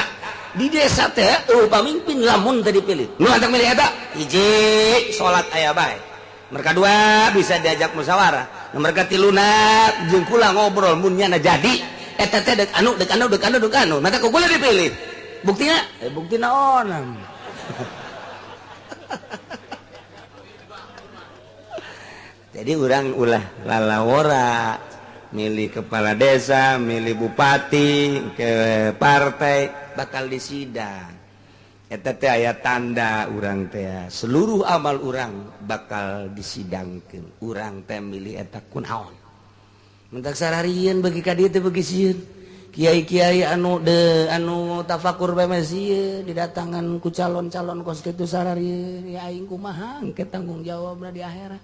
Di desa teh eueuh pamimpin lamun teu dipilih. Nu mantak milih eta hiji salat aya bae. Mereka dua bisa diajak musyawarah. Nu mereka tiluna jeung kula ngobrol mun nyana jadi eta teh deuk anu deuk anu deuk anu deuk anu. Mata ku kula dipilih. Buktina? Bukti naon? Jadi urang ulah lalawora milih kepala desa, milih bupati, ke partai bakal disidang. Eta teh aya tanda urang teh seluruh amal urang bakal disidangkeun. Urang teh milih eta kunaon. Mentak sararieun bagi ka dieu teh bagi sieun. Kiai-kiai anu de anu tafakur bae mah sieun didatangan ku calon-calon kos kitu sararieun. Ya aing kumaha engke tanggung jawabna di akhirat.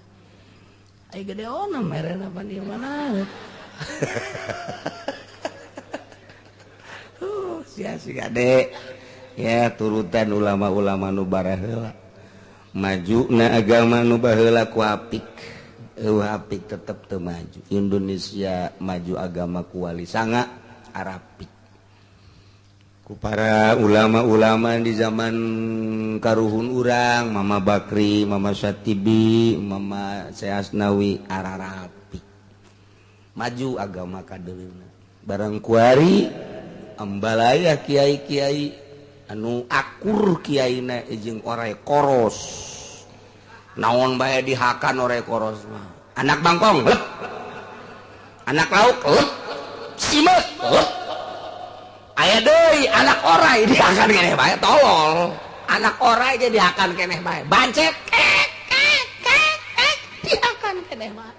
Ai gede ona merena pan ieu mana. Sia si gade. Ya turutan ulama-ulama nu baraheula. Majuna agama nu baheula ku apik. Eueuh apik tetep teu maju. Indonesia maju agama ku wali sanga Arapik. Ku para ulama-ulama di zaman karuhun urang, Mama Bakri, Mama Syatibi, Mama Syasnawi ararapik. Maju agama kadeuleuna. Barang kuari ambalaya kiai-kiai anu akur kiaina jeung orai koros. Naon bae dihakan orai koros mah. Anak bangkong, lep. Anak lauk, lep. Simeut, lep. Aya deui anak orai dihakan keneh bae tolol. Anak orai ge dihakan keneh bae. Bancet kek kek kek kek dihakan keneh bae.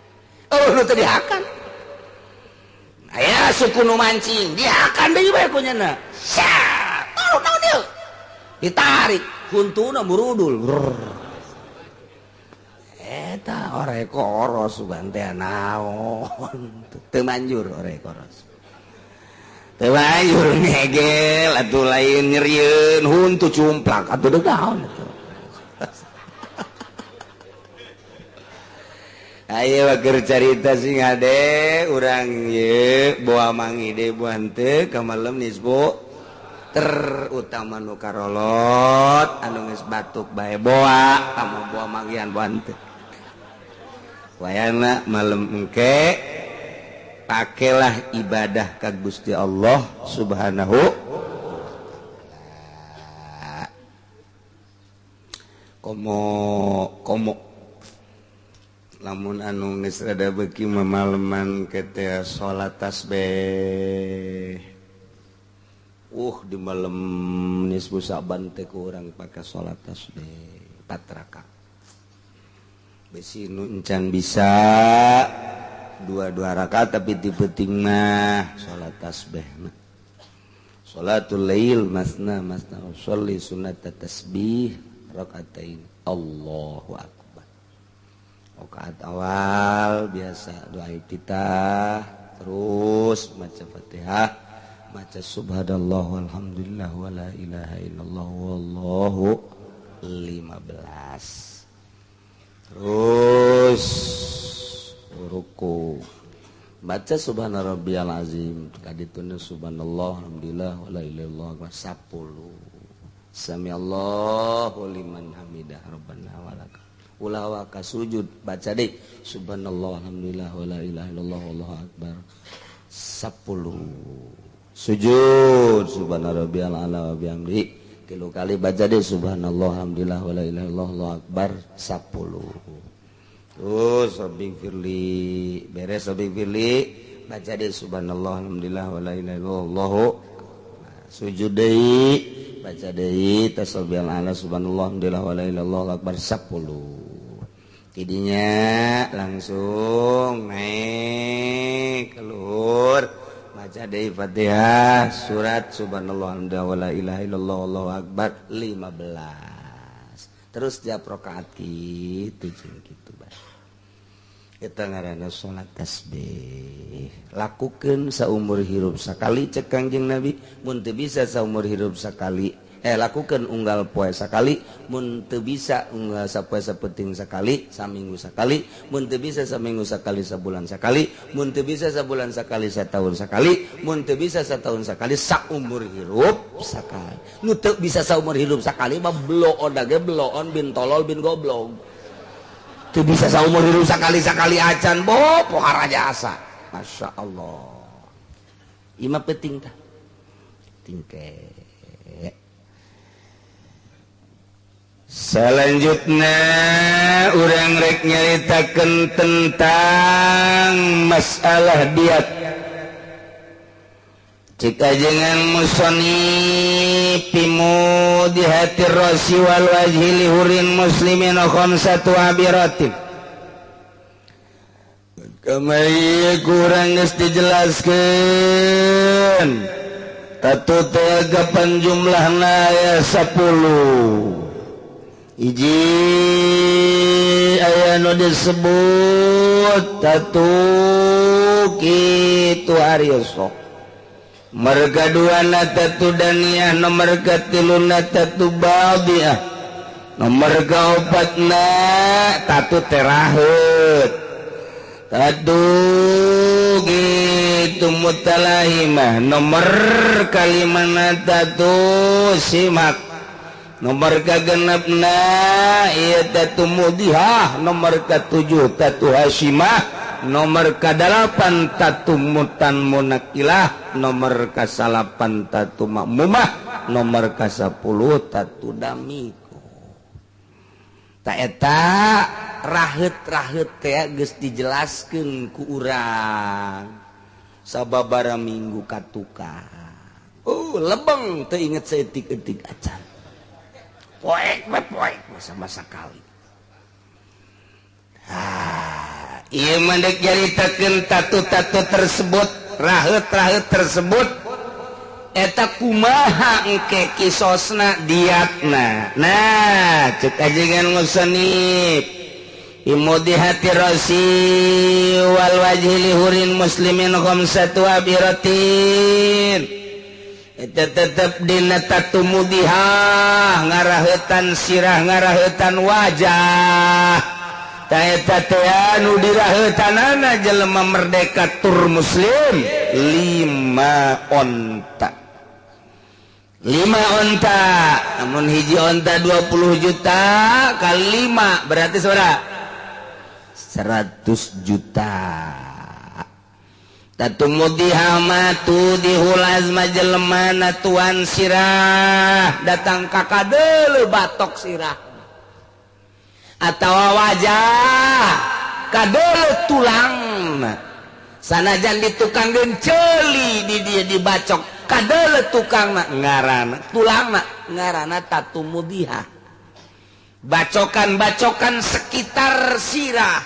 Oh, nu teu dihakan. Aya suku nu mancing dihakan deui bae kunyana. Sia, tolol naon ieu? Ditarik huntuna murudul. Eta orai koros sugan teh naon. Teu manjur orai koros. Teu manjur ngegel atuh lain nyerieun huntu cumplak atuh deuk naon atuh. Ayo keur carita sing ade urang ieu boa mangi deui buah henteu ka malem nisbu terutama nu karolot anu geus batuk bae boa kamu boa mangian buah henteu. Wayana malem engke pakailah ibadah ka Gusti Allah Subhanahu wa ta'ala. Komo komo lamun anu geus rada beuki mamaleman ke teh salat tasbih. Di malam nisfu Sa'ban teh ku urang pake salat tasbih 4 rakaat. Besi nu encan bisa dua-dua rakaat tapi di penting mah salat tasbih. Salatul lail masna masna sholli sunat tasbih rakaatain. Allahu akbar. Rakaat awal biasa doa iftitah, terus maca Fatihah, maca subhanallah walhamdulillah wala ilaha illallah wallahu 15. Terus ruku baca subhana rabbiyal azim kadituna subhanallah alhamdulillah wala ilaha illallah 10. Sami Allahu liman hamidah rabbana walaka. Ulah waka sujud baca deh subhanallah alhamdulillah wala ilaha illallah wallahu akbar 10. Sujud subhana rabbiyal ala wa bihamdihi 3 kali baca deh subhanallah alhamdulillah wala ilaha illallah wallahu akbar 10. Terus sabing firli beres sabing firli baca deh subhanallah alhamdulillah wala ilaha illallah sujud deui baca deui tasbih ala subhanallah alhamdulillah wala ilaha illallah akbar 10. Tidinya langsung naik keluar. Baca deui Fatihah, surat subhanallah alhamdulillah wala ilaha illallah allahu akbar 15. Terus tiap rakaat kitu jeung kitu bae. Eta ngaranna salat tasbih. Lakukeun saumur hirup sakali cek Kangjeng Nabi, mun teu bisa saumur hirup sakali, lakukan unggal poe sakali, mun teu bisa unggal sapoe sapenting sakali, saminggu sakali, mun teu bisa saminggu sakali sabulan sakali, mun teu bisa sabulan sakali satahun sakali, mun teu bisa satahun sakali saumur hirup sakali. Nu teu bisa saumur hirup sakali mah bloon dage bloon bin tolol bin goblok. Teu bisa saumur hirup sakali-sakali acan bo pohara jasa. Masya Allah. Ima penting tah. Tingke. Selanjutnya urang rek nyaritakeun tentang masalah diat. Cik ajengan musonif pimu di hati rasi wal wajhi lihurin muslimin khamsatu abiratin. Kamari kurang geus dijelaskeun. Tatu teh gapan jumlahna aya 10. Hiji aya nu disebut tatu kitu ari sok. Merga dua na tatu daniah, nomor katilu na tatu badiah, nomor kaopat na tatu terahet, tatu gitu mutalahimah, nomor kalima na tatu simak, nomor kagenep na ieu tatu mudihah, nomor katujuh tatu hasimah, nomor ke-8 tatu mutan munakilah, nomor ke-9 tatu makmumah, nomor ke-10 tatu damiko. Ta eta raheut-raheut teh geus dijelaskeun ku urang sababaraha minggu katukang. Oh, lebeng teu inget saeutik-eutik acan. Poek we poek masa-masa kali. Ah, ieu mah deuk nyaritakeun tatu-tatu tersebut, raheut-raheut tersebut eta kumaha engke kisosna diatna. Nah, cek ajengan musannif imudi hati rasi wal wajhi lihurin muslimin khamsatu abiratin. Eta tetep dina tatu mudihah ngaraheutan sirah ngaraheutan wajah. Taeta teh anu diraheutanana jelema merdeka tur muslim 5 onta. 5 onta, namun hiji onta 20 juta kali 5 berarti sabaraha? 100 juta. Tatu mudihah mah tudihul azma jelema natuan sirah datang ka kadeuleu batok sirah atawa wajah kadeuleu tulang sanajan di tukang genceli di dia dibacok kadeuleu tukangna ngaranna tulangna ngaranna tatu mudihah. Bacokan-bacokan sekitar sirah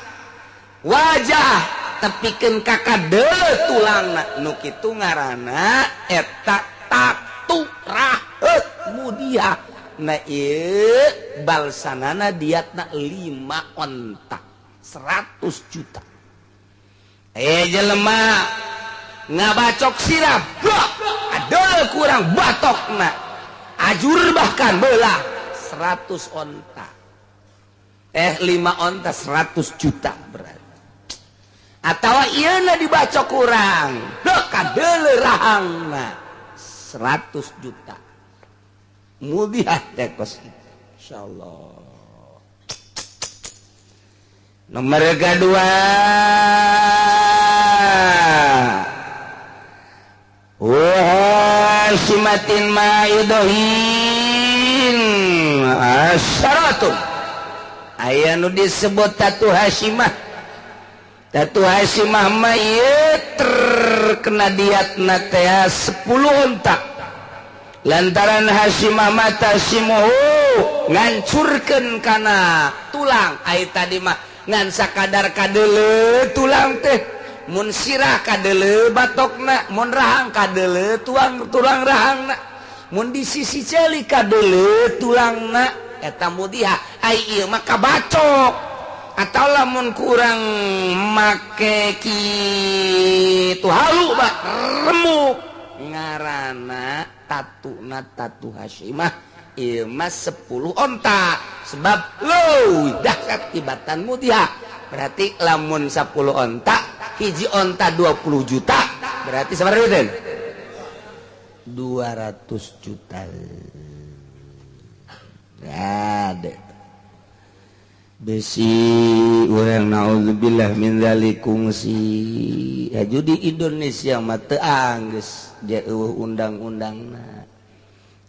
wajah tepikeun ka kadeuleu tulangna nu kitu ngaranna eta tatu raheut mudihah. Nah ieu balsanana diatna 5 onta 100 juta. Jelema ngabacok sirah aduh kurang batokna ajur bahkan belah 100 onta. 5 onta 100 juta berarti. Atawa ieuna dibacok kurang dek kadeuleu rahangna 100 juta. Mudihah teh kos insyaallah. Nomor kedua, wahasimatin ma'idhin asyaratun. Aya nu disebut tatu hasimah. Tatu hasimah mah ieu terkena diatna teh 10 onta. Lantaran hasimah mata simuhu ngancurkeun kana tulang. Ai tadi mah ngan sakadar kadeuleu tulang teh Mun sirah kadeuleu batokna, mun rahang kadeuleu tulang rahangna, mun di sisi ceuli kadeuleu tulangna eta mudihah. Ai ieu mah kabacok. Atau lamun kurang make kitu halu mah remuk ngaranna tatuna tatu hasyimah ieu mah 10 onta sebab leuwih dahsyat tibatan mudihah. Berarti lamun 10 onta hiji onta 20 juta berarti sabaraha duit? 200 juta. Ada besi urang naudzubillah min dzalik kungsi. Haju di Indonesia mah teu anggeus dia eueuh undang-undangna.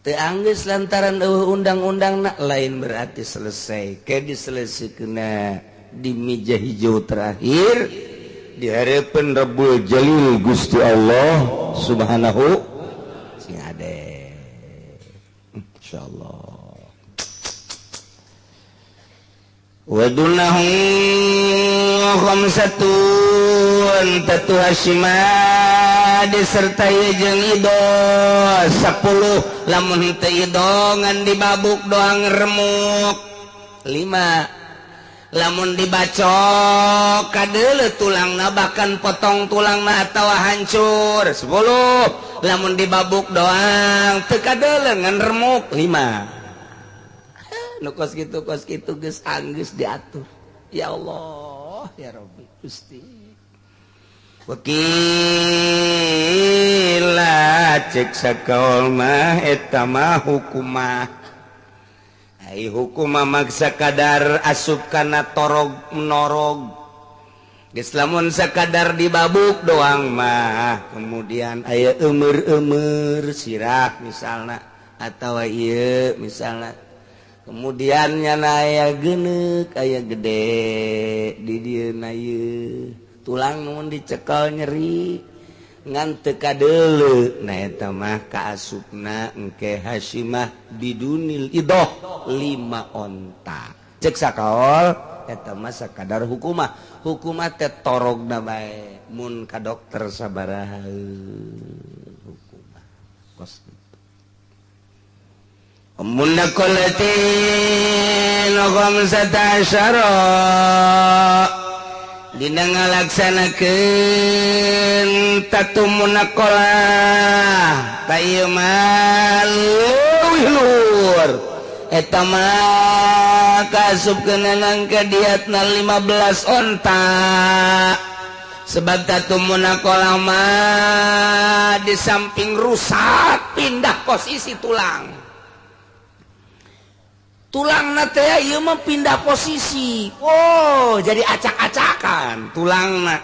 Teu anggeus lantaran eueuh undang-undangna lain berarti selesai. Ke diselesaikeunna di meja hijau terakhir di hareupeun Rabbul Jalil Gusti Allah Subhanahu sing ade. Insyaallah. Wadunahum khamsatun tatu hasyima disertai jeung ido 10 lamun teu ido ngan dibabuk doang remuk 5 lamun dibacok kadeuleu tulangna bahkan potong tulangna atawa hancur 10 lamun dibabuk doang teu kadeuleu ngan remuk 5. Nu kos kitu geus anggeus diatur. Ya Allah, ya Rabbi Gusti. Wakila cek sakaol mah eta mah hukumah. Ai hukumah maksa kadar asup kana torog menorog. Geus lamun sakadar dibabuk doang mah kemudian aya eumeur-eumeur sirah misalna atawa ieu misalna. Kemudian nyana aya geuneuk aya gede di dieu na ieu tulang mun dicekel nyeri ngan teu kadeuleu. Nah eta mah kaasupna engke hasimah bidunil idoh 5 onta. Cek sakaol eta mah sakadar hukumah. Hukumah teh torogna bae mun ka dokter sabaraha hukumah kos. Munakolatin khamsata asyara dina ngalaksanakeun tatu munakolah ta ieu mah leuwih luhur eta mah kaasupkeun ka diatna 15 onta sebab tatu munakolah mah di samping rusak pindah posisi tulang. Tulangna teh ieu mah pindah posisi. Oh, jadi acak-acakan tulangna.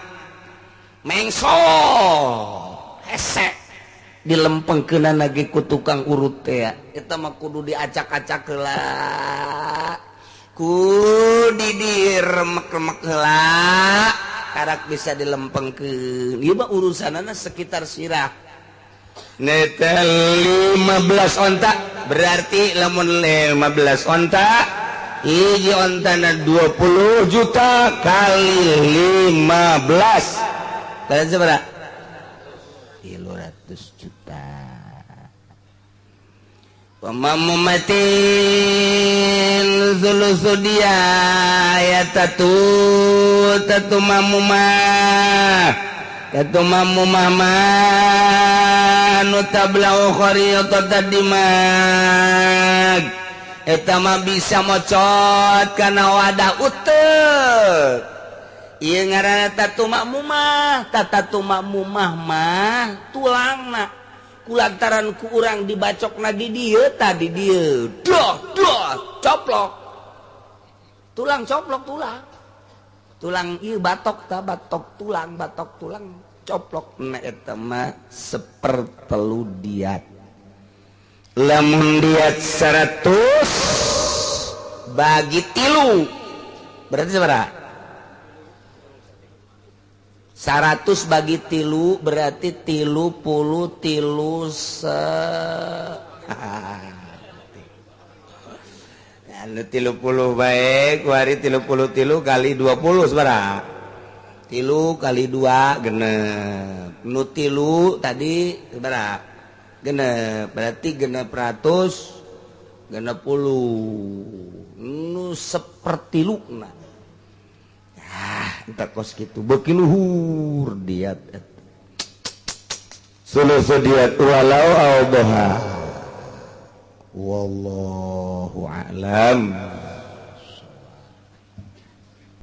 Mengsol, hese dilempengkeunana ge ku tukang urut teh. Eta mah kudu diacak-acak heula. Ku diremek-remek heula, karak bisa dilempengkeun. Ieu mah urusanana sekitar sirah. Neta 15 onta berarti lamun 15 onta hiji ontana 20 juta kali 15 berarti berapa? 300 juta. Pemamumatin sulusu dia ya tatu tatu mamumah tatu mamumah nu tablau khariyata tadimag eta mah bisa mocot kana wadah uteuk. Ieu ngaranna tatu makmumah, tatu makmumah mah tulangna kulantaran ku urang dibacokna di dieu tadi dieu doh doh coplok tulang coplok tulang tulang ieu batok ta batok tulang coplok. Nah eta mah sepertelu diat lamun diat 100 bagi 3 berarti sabaraha? 100 bagi 3 berarti 33 anu 30 bae kuari 33 kali 20 sabaraha? Tilu kali dua 6, nu tilu tadi berapa? 6, berarti 660 nu sepertilu. Nah, ah, entar kos gitu beuki luhur diat sulusu diat walau awdaha. Wallahu a'lam.